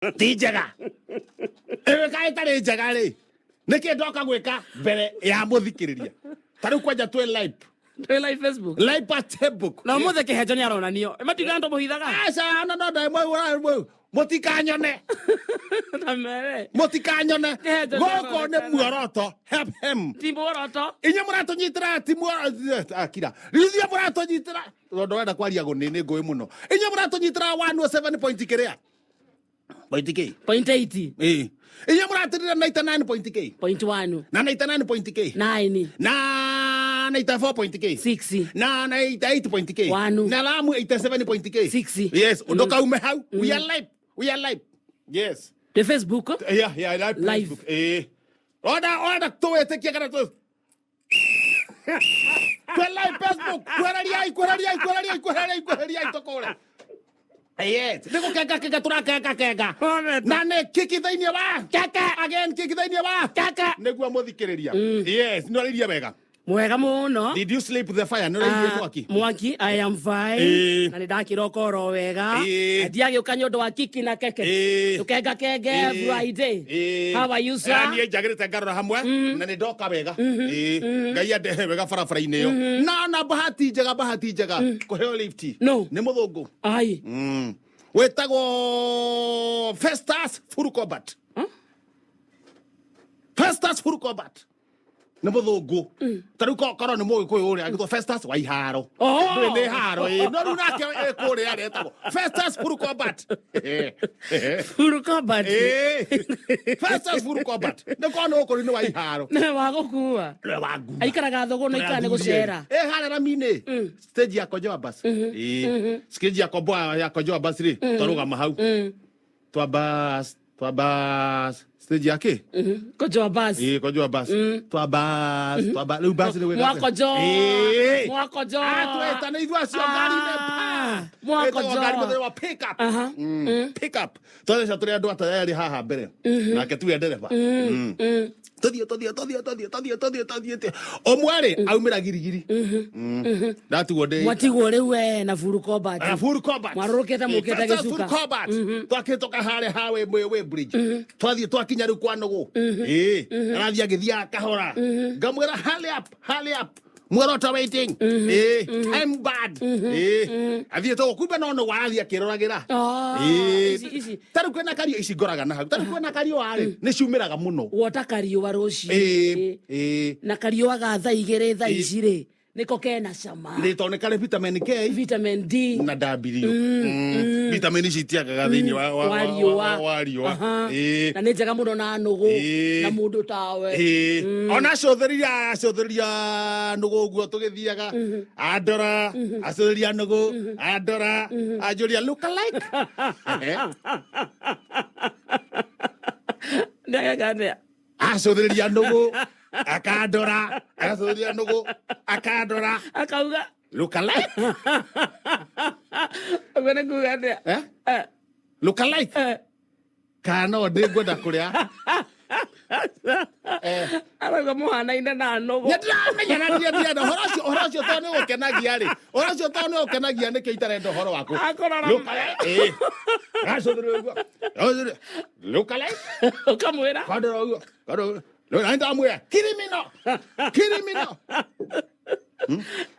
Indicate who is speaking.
Speaker 1: Ti njega ĩyo kaĩ ĩtarĩ njega rĩ, nĩkĩ ndoka gwĩka mbere ya mũthikĩrĩria? Ta rĩu kwanja twĩ live.
Speaker 2: Twĩ live Facebook.
Speaker 1: Live pa Facebook.
Speaker 2: Na ũmũthĩ kĩhenjo nĩ aronanio matiugaga ndũmũhithaga.
Speaker 1: Aca, no no no, mũtikanyone.
Speaker 2: Ta mere.
Speaker 1: Mũtikanyone.
Speaker 2: Kĩhenjo
Speaker 1: gũkũ nĩ
Speaker 2: nĩaronekana.
Speaker 1: Muoroto help him.
Speaker 2: Ti muoroto.
Speaker 1: Inyuĩ mũratũnyitĩra ti akira ithuĩ mũratũnyitĩra tondũ wenda kwaria gũnĩ nĩ ngũĩ mũno. Inyuĩ mũratũnyitĩra 107 point kĩrĩa point k.
Speaker 2: Point 8.
Speaker 1: Ĩĩ, inyuĩ mũratũnyitĩra 99 point k.
Speaker 2: Point 1.
Speaker 1: Na 99 point k.
Speaker 2: 9.
Speaker 1: Na 94 point k.
Speaker 2: 6.
Speaker 1: Na 98 point k.
Speaker 2: One.
Speaker 1: Na Lamu 87 point k.
Speaker 2: Six.
Speaker 1: Yes, ndũkaume hau. We are live, we are live, yes.
Speaker 2: The Facebook.
Speaker 1: Yeah, live.
Speaker 2: Live.
Speaker 1: Facebook. Ona ona tuwĩtĩkie kana tu twĩ live Facebook. Kwereriai, kwereriai, kwereriai, kwereriai, kwereriai tũkũre. Yes, nĩ gũkenga kenga tũrakenga kenga. Na nĩ kiki thĩinĩ wa keke again, kiki thĩinĩ wa keke nĩguo mũthikĩrĩria. Yes, nĩ warĩirie wega?
Speaker 2: Mwega mũno.
Speaker 1: Did you sleep the fire? Nĩ ũrairie
Speaker 2: Ah,
Speaker 1: mwaki?
Speaker 2: Mwaki, I am fine. Na nĩ ndakĩroka oro wega. Ndiagĩũka nĩ ũndũ wa kiki na keke. Tũkenga kenge. Friday. How are you, sir?
Speaker 1: Niĩ njagĩrĩte ngarora hamwe na nĩ ndoka wega. Ngai andehe wega barabara-inĩ ĩyo na bahati njega, bahati njega kũheo lift.
Speaker 2: No.
Speaker 1: Nĩ mũthũngũ.
Speaker 2: Ai.
Speaker 1: Wĩtagwo Festus Furukobat. Festus Furukobat nĩ mũthũngũ. Ta rĩu korwo nĩ mũgĩkũyũ ũrĩa agĩtwo Festus Waiharo.
Speaker 2: Oh.
Speaker 1: Ndũĩ nĩ haro ĩ, no rĩu nake ĩ kũrĩa aretagwo Festus Furukobat.
Speaker 2: Furukobat.
Speaker 1: Festus Furukobat nĩ korwo nĩ ũkũrũ nĩ Waiharo.
Speaker 2: Nĩ wa gũkua.
Speaker 1: Nĩ wa ngua.
Speaker 2: Aikaraga thũgũ na ikara nĩ gũcera.
Speaker 1: Ĩ harĩa rami-inĩ stage ya Konjoa bus. Stage ya Komboa ya Konjoa bus rĩ, twarũgama hau twa bus, twa bus stage ya kĩ.
Speaker 2: Konjoa bus.
Speaker 1: Ĩ, Konjoa bus, twa bus, twa bus rĩu bus nĩ gwĩka atĩa?
Speaker 2: Mwakonjoa. Mwakonjoa.
Speaker 1: Atwĩta nĩ ithuĩ acio ngari-inĩ pa.
Speaker 2: Mwakonjoa.
Speaker 1: Ĩtagwo ngari mũthemba wa pick up. Pick up. Twatheca tũrĩ andũ atayarĩ haha mbere nake tuwe ndereba. Tũthiĩ tũthiĩ tũthiĩ tũthiĩ tũthiĩ tũthiĩ tũthiĩte ũmwe rĩ aumĩra girigiri. Ndatigwo ndĩ
Speaker 2: Mwatigwo rĩu we na Furukobat.
Speaker 1: Na full combat.
Speaker 2: Mwarũrũkĩte mũkĩte
Speaker 1: Festus
Speaker 2: gĩcuka.
Speaker 1: Full combat. Twakĩtũka harĩa hawe way bridge. Twathiĩ twakinya rĩu kwa nũgũ. Arathiĩ agĩthiaga kahora. Ngamwĩra, "Hurry up, hurry up. Muoroto waiting. Time bad." Athiĩte ũguo kumbe no nũgũ arathiĩ akĩroragĩra.
Speaker 2: Ah, ici.
Speaker 1: Ta rĩu kwĩna kario ici ngoraga na hau. Ta rĩu kwĩna kariũa rĩ, nĩ ciumĩraga mũno.
Speaker 2: Wota kariũa rũcinĩ. Na kariũa ga thaa 2 thaa ici rĩ, nĩko kena cama.
Speaker 1: Nĩ tondũ nĩ karĩ vitamin K
Speaker 2: vitamin D
Speaker 1: na W. Vitamin ici itiagaga thĩinĩ
Speaker 2: wa riũa.
Speaker 1: Wa riũa.
Speaker 2: Na nĩ njega mũno na nũgũ na mũndũ tawe.
Speaker 1: Ona acũthĩrĩria acũthĩrĩria nũgũ ũguo tũgĩthiaga andora acũthĩrĩria nũgũ andora anjũria, "Look alike?"
Speaker 2: Ndageka atĩa?
Speaker 1: Acũthĩrĩria nũgũ akandora, agacũthĩrĩria nũgũ akandora.
Speaker 2: Akauga?
Speaker 1: "Look alike?"
Speaker 2: Ũguo nĩ kuga atĩa?
Speaker 1: Eh? "Look alike?" Kana no ndĩngwenda kũrĩa.
Speaker 2: Arauga mũhanaine na nũgũ.
Speaker 1: Nĩ ndĩramenya na ndirĩ ndĩrenda ũhoro ũcio, ũhoro ũcio tondũ nĩ ũgũkenagia rĩ, ũhoro ũcio tondũ nĩ ũgũkenagia nĩkĩo itarenda ũhoro waku.
Speaker 2: Akũrora.
Speaker 1: Look alike. Acũthĩrĩria ũguo. Acũthĩrĩria. "Look alike?"
Speaker 2: Ũkamwĩra?
Speaker 1: Kandora ũguo. Kandora ũguo. Na ndamwĩra, "Criminal. Criminal."